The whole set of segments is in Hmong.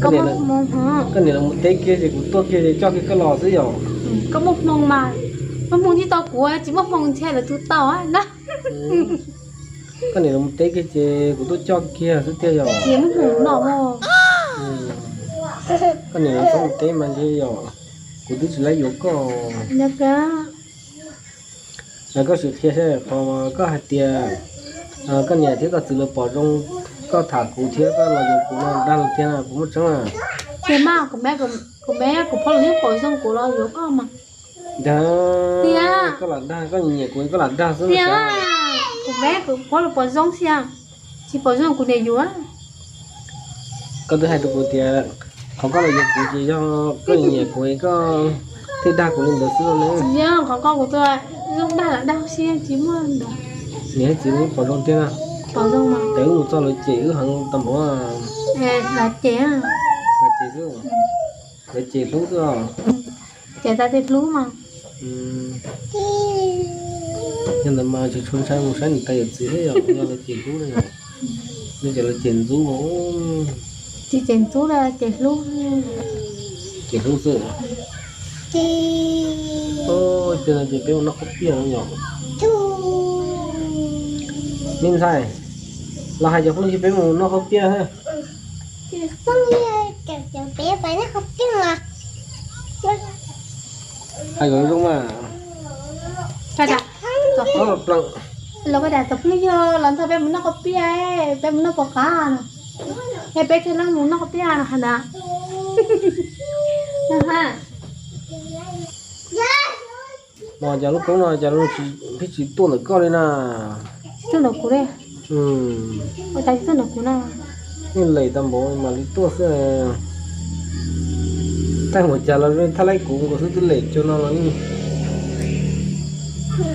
Koj muaj hmoo, koj niam los mus teb kiag ces kuv tuaj kiag ces coj kiag koj los xwb yom. Koj muaj hmoo mas, muaj hmoo thiaj tau kuv, tsis muaj hmoo ntshe lawv tus tau na. Koj niam los mus teb kiag ces kuv tuaj coj kiag xwb tiag yom. Tsis muaj hmoo no. Koj niam los txhob mus teb mas ntshe yom, kuv twb tsis laib yuav koj. Koj sim qhia saib qhov koj hais tias koj niam thiab koj txiv lawv pom zoo, koj tham kuv thiab koj los yuav kuv no dag lus tiag na, kuv muaj tseeb na. Tiag mas, kuv me kuv pog los yeej pom zoo kuv los yuav koj mas. Tiag, koj lam dag, koj nyiam kuv koj lam dag xwb tiag. Kuv me kuv pog los pom zoo xwb, tsis pom zoo kuv niam yuav. Koj twb hais rau kuv tias qhov koj los yuav kuv ces yog koj nyiam kuv koj thiaj dag kuv li ntawd xwb ne. Yog qhov koj kuv tus zoo dag lam dag xwb tsis muaj ntawd. Niam thiab txiv lawv pom zoo tiag na. Pom zoo mas. Ces wb mus txog lawv cem wb heev tau npaum. Lawv cem, lawv cem xwb, lawv cem hlub xwb os. Cem tas tes hlub mas. Yog ntawd mas tsis tshua ntshai mus saib niam tais yawm txiv thiab yom, yog lawv cem hlub na yom. Lawv cem, lawv cem ntxub. Tsis cem ntxub, cem hlub. Cem hlub xwb. Tiag no ces peb mus noj qhaub piaj no yom. Me ntxhais, los hais cov phooj ywg peb mus noj qhaub piaj. Hais kom zoo mas. Los ko tas cov phooj ywg los nrog peb mus noj qhaub piaj, peb mus noj puas qab no. Es peb thiaj li mus noj qhaub piaj no has ntawd. Mas cas lub koob no cas peb tsis tuaj ntawm koj li na. Tsis tuaj ntawm kuv li. Ua cas tsis tuaj ntawm kuv na? Yeej lem tau npaum mam li tuaj xwb. Thaij mus cas los thaj laib kuv nkaus xwb twb lem cuag no los yeej.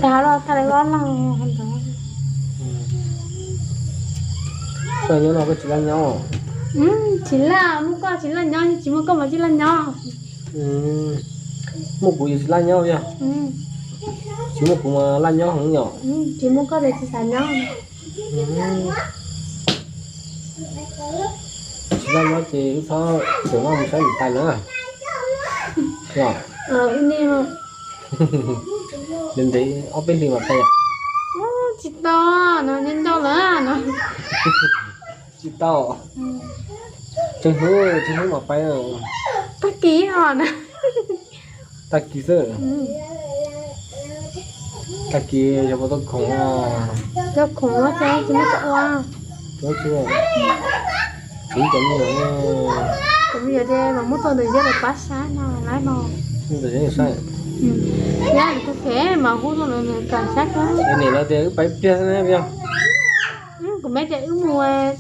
Tag los thaj laib ob leeg ntawd. Koj nyob no koj tsis laj nyob? Tsis laj, muaj koj tsis laj nyob, tsis muaj koj mas tsis laj nyob. Muaj kuv yus tsis laj nyob yog? Tsis muaj kuv mas laj nyob heev yom? Tsis muaj koj ces tsis xav nyob. Tsis laj nyob ces wb txhob tseem mus saib niam tais na. Ntev ntev ob peb hlis mam pais. Tsis tau, no nyob ncauj lawm no. Tsis tau. Tsheej hnub, tsheej hnub mam pais. Tag kis os na. Tag kis xwb. Tag kis yog puas tau khoom? Tau khoom los tsis muaj tau ua. Tsis, tsis, cov me nyuam, cov me nyuam ces mas muab tau ntawm Zeb lawv pab saib no lawm no. Ntawm Zeb saib. Yog tus khev mas hu rau lawv kam saib. Niam lawv tias wb pais pliag na yog. Kuv me tias wb mus